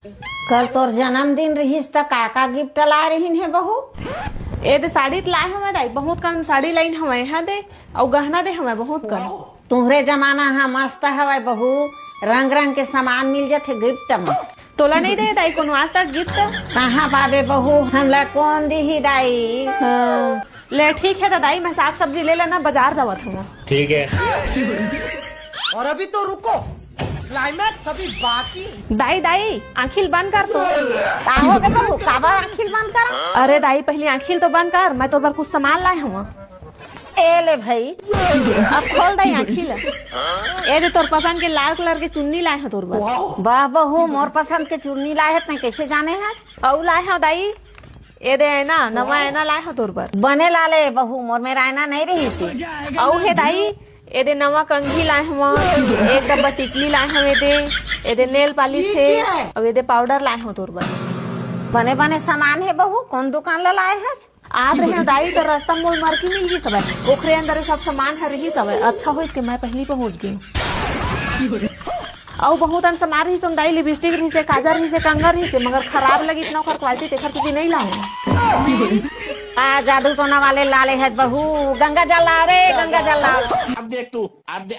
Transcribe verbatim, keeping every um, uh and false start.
कल तोर जन्मदिन रिहिस त का का गिफ्ट लाए रहिन हे बहू? ए दे साड़ी त लाए हवय दाई, बहुत कन साड़ी लाइन हवय, हाँ दे, अउ गहना दे हवय बहुत कन। तुम्हरे जमाना हा मस्त हवय बहू, रंग रंग के सामान मिल जथे गिफ्ट म। तोला नहीं दे दाई कोनो आज तक गिफ्ट? कहाँ पाबे बहू, हमला कौन दिही दाई? हाँ, ले ठीक है त दाई, मैं साग सब्जी ले लेना, बाजार जावत हूँ। ठीक है। और अभी तो रुको, क्लाइमैक्स अभी बाकी। दाई दाई, आँखिल बंद कर तो। का हो गे बहू, काबर आँखिल बंद कर? अरे दाई, पहली आँखिल तो बंद कर, मैं तोर बर कुछ सामान लाए हूँ। ए ले भाई। अब खोल दाई आँखिल। ए दे तोर पसंद के लाल कलर के चुन्नी लाए हूँ तोर बर। वाह बहू, मोर पसंद के चुन्नी लाए है, तैं कैसे जाने आज? अउ लाए हूँ दाई, ए दे है ना, नवा है ना, लाए हूँ तोर बर। बने लाले बहू, मोर मेर आयना नहीं रहिस हे। अउ हे दाई, ए दे नवा कंघी लाए हूँ, एक डब्बा टिकली लाए हूँ, ए दे, ए दे नेल पालिश है, अउ ए दे पाउडर लाए हूँ तोर बर। बने बने सामान है बहू, कौन दुकान ला लाए हस? आत रहे दाई, तो रास्ता मोल मार के मिल गई सब, ओखरे अंदर सब सामान हर रही सब। अच्छा हो इसके मैं पहली पहुंच गई। अउ बहुत अन सामान रहिस दाई, लिपस्टिक रहिस हे, काजर रहिस हे, कंगन रहिस हे, मगर खराब लगिस ना ओकर क्वालिटी, तेखर सेती नहीं लाए। आ जादू टोना वाले लाले है बहू, गंगा जल ला रे, गंगा जल ला। अब देख तू, अब दे,